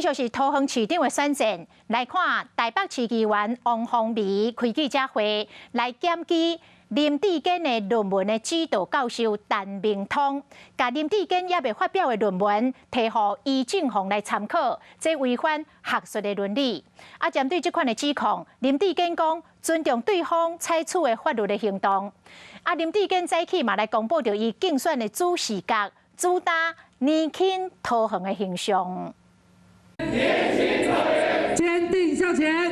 續是桃園市長的選戰，來看台北市議員王鴻薇開記者會來檢舉林智堅的論文的指導教授陳明通，共林智堅猶未發表的論文提予余正煌來參考，這違反學術的倫理。啊，針對這款的指控，林智堅講尊重對方採取的法律的行動。啊，林智堅早起嘛來公布著伊競選的主視覺，主打年輕桃園的形象。堅定向前。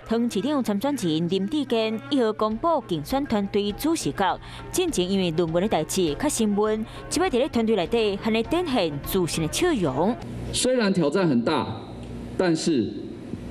桃園市長參選人林智堅1號公布競選團隊主視覺，進前因為論文的代誌較新聞，這擺佇咧團隊內底，還會展現自信的笑容。雖然挑戰很大，但是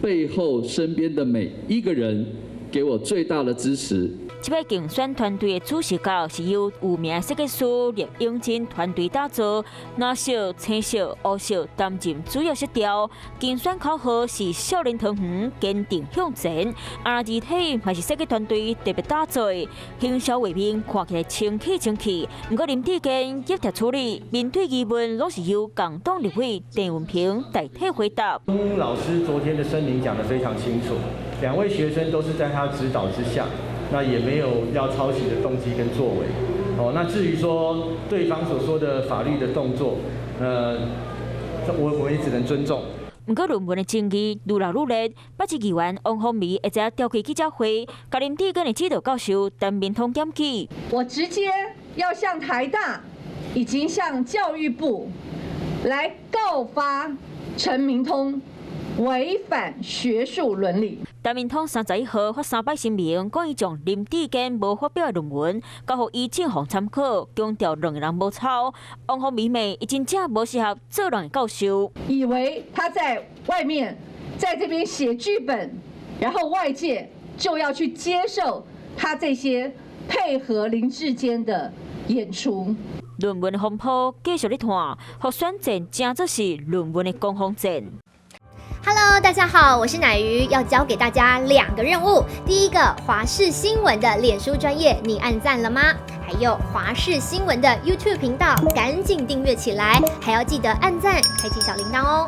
背後身邊的每一個人給我最大的支持。這擺競選團隊的主視覺是由有名設計師聶永真團隊打造，藍色、青色、烏色擔任主要色調。競選口號是少年桃園堅定向前。啊，字體嘛是設計團隊特別打造的，行銷畫面看起來清氣清氣。毋過林智堅協調處理，面對疑問攏是由共黨立委鄭運鵬代替回答。鍾老師昨天的聲明講得非常清楚，兩位學生都是在他指導之下。那也沒有要抄襲的動機跟作為，哦，那至於說對方所說的法律的動作，我也只能尊重。毋過論文的爭議愈來愈熱，北市議員王鴻薇下晝召開記者會，共林智堅的指導教授陳明通檢舉。我直接要向台大以及向教育部來告發陳明通違反學術倫理。陳明通31號發三擺聲明，講伊將林智堅無發表的論文交予余正煌參考，強調兩個人無抄。王鴻薇罵伊真正無適合做人的教授，以為他在外面在這邊寫劇本，然後外界就要去接受他這些配合林智堅的演出。論文的風波繼續咧拖，予選戰成做是論文的攻防戰。 Hello，大家好，我是乃瑜，要交給大家兩個任務。第一個，華視新聞的臉書專頁，你按讚了嗎？還有華視新聞的 YouTube 頻道，趕緊訂閱起來，還要記得按讚，開啟小鈴鐺哦。